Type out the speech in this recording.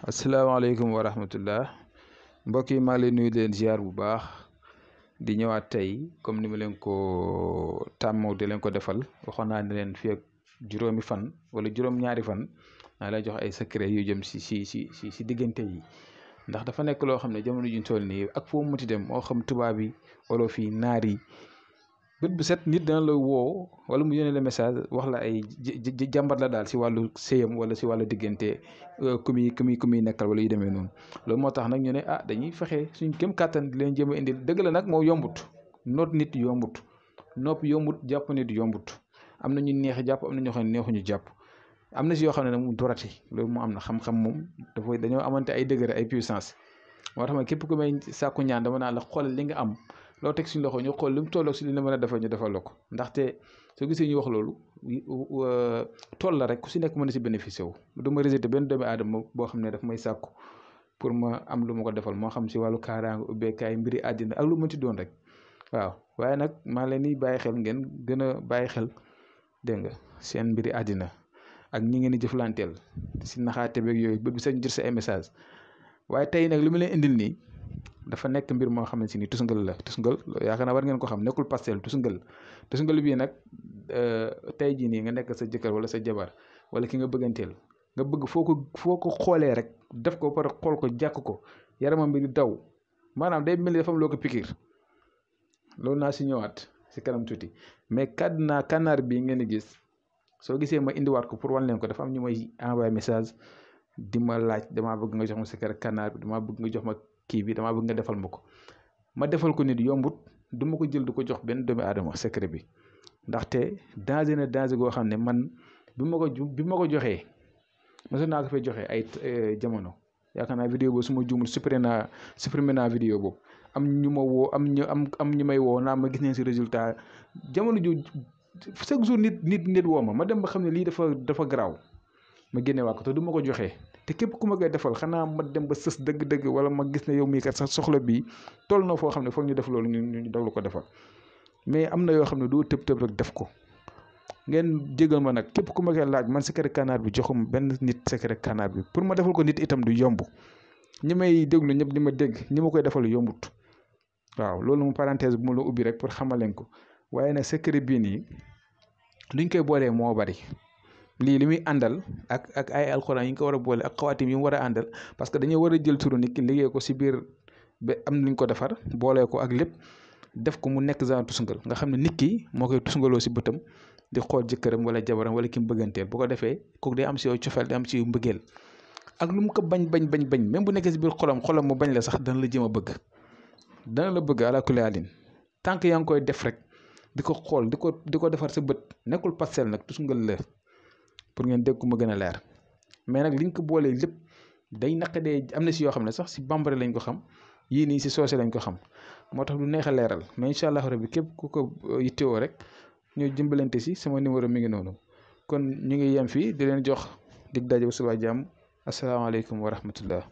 asalaamaaleykum wa rahmatullah mbokk yi maa ngi leen nuyu leen ziar bu baax di ñëwaat tey comme ni ma leen ko tàmmoo di leen ko defal waxoon naa ne leen fii ak juróomi fan wala juróom-ñaari fan naa lay jox ay secret yu jëm si diggante yi ndax dafa nekk loo xam ne jamono juñ toll nii ak foo muti dem moo xam tubaab yi wolof yi naar yi bët bu set nit dana la woo wala mu yónnee la message wax la ay jàmbat la daal si wàllu sëyam wala si wàllu diggante ku muy nekkal wala yu demee noonu loolu moo tax nag ñu ne dañuy fexe suñ kéem kàttan di leen jéem a indil dëgg la nag moo yombut noot nit yombut nopp yombut jàpp nit yombut am na ñu neex jàpp am na ñoo xam ne neexuñu jàpp am na si yoo xam ne nag mu dorati loolu moo am na xam-xam moom dafa dañoo amante ay degré ay puissance moo tax ma képp ku may sàkku ñaan dama naa la xoolal li nga am loo teg suñu loxo ñu xool li mu tolloog si li la mën a defal ñu defal la ko ndaxte soo gisee ñu wax loolu tool la rek ku si nekk mën na si bénéficié wu du ma rejeté benn doomi aadama boo xam ne daf may sàkku pour ma am lu ma ko defal moo xam si wàllu kaaraange ubbeekaay mbiri àddina ak lu mënti doon rek waaw waaye nag maa leen di bàyyi xel ngeen gën a bàyyi xel dégg nga seen mbiri àddina ak ñi ngeen di jëflanteel si naxaate beeg yooyu ba bi sax ñu jot sa ay message waaye tey nag li ma leen indil nii dafa nekk mbir moo xam ne si ni tusngal la tusngal yaakaar naa war ngeen ko xam nekkul pastel tusngal bii nag tey jii nii nga nekk sa jëkkër wala sa jabar wala ki nga bëgganteel nga bëgg foo ko xoolee rek def ko par xool ko jàkk ko yaramam bi di daw maanaam day mel ni dafa am loo ko pikiir loolu naa si ñëwaat si kanam tuuti mais kànnaar bii ngeen di gis soo gisee ma indiwaat ko pour wan leen ko dafa am ñu may envoyé message di ma laaj damaa bëgg nga jox ma secret kànnaar bi damaa bëgg nga jox ma kii bi damaa bëgg nga defal ma ko ma defal ko nit yombut du ma ko jël du ko jox benn doomi aadama secret bi ndaxte danger goo xam ne man bi ma ko joxee mosoon naa ko fay joxe ay jamono yaakaar naa vidéo boobu su ma juumul supprimé naa vidéo boobu am ñu ma woo am ñu may woo naa ma gis neen si résultat jamono ju chaque jour nit woo ma dem ba xam ne lii dafa garaaw ma génne waa ko te du ma ko joxee te képp ku ma koy defal xanaa ma dem ba sës dëgg-dëgg wala ma gis ne yow mii kat sax soxla bii toll na foo xam ne foog ñu def loolu ñu daglu ko defal mais am na yoo xam ne doo tëb rek def ko ngeen jégal ma nag képp ku ma koy laaj man secret kànnaar bi joxum benn nit secret kànnaar bi pour ma defal ko nit itam du yomb ñi may déglu ñëpp di ma dégg ñi ma koy defal yombut waaw loolu mu parenthèse bu ma la ubbi rek pour xamal leen ko waaye nag secret bii nii luñ koy boolee moo bari lii li muy àndal ak ay alxuraan yi nga ko war a boole ak xawaatim yi mu war a àndal parce que dañoo war a jël turu nit ki liggéey ko si biir ba am luñ ko defar boolee ko ak lépp def ko mu nekk genre tusngal nga xam ne nit ki moo koy tusngaloo si bëtam di xool jëkkëram wala jabaram wala ki mu bëgganteel bu ko defee kooku day am si yow cofeel day am si yow mbëggeel ak lu mu ko bañ même bu nekkee si biir xolam mu bañ la sax dana la jëm a bëgg dana la bëgg ala kulli haalin tant que yaa ngi koy def rek di ko xool di ko defar sa bët nekkul pastel nag tusngal la pour ngeen dégg ko ma gën a leer mais nag liñ ko boolee lépp day naqadee am na si yoo xam ne sax si bambara lañ ko xam yii nii si soose lañ ko xam moo tax du neex a leeral mais incha allah rabbi képp ku ko yittewoo rek ñoo jëmbalante si sama numéro mi ngi noonu kon ñu ngi yem fii di leen jox dig daje bu subaa jàmm asalaamaaleykum wa rahmatullah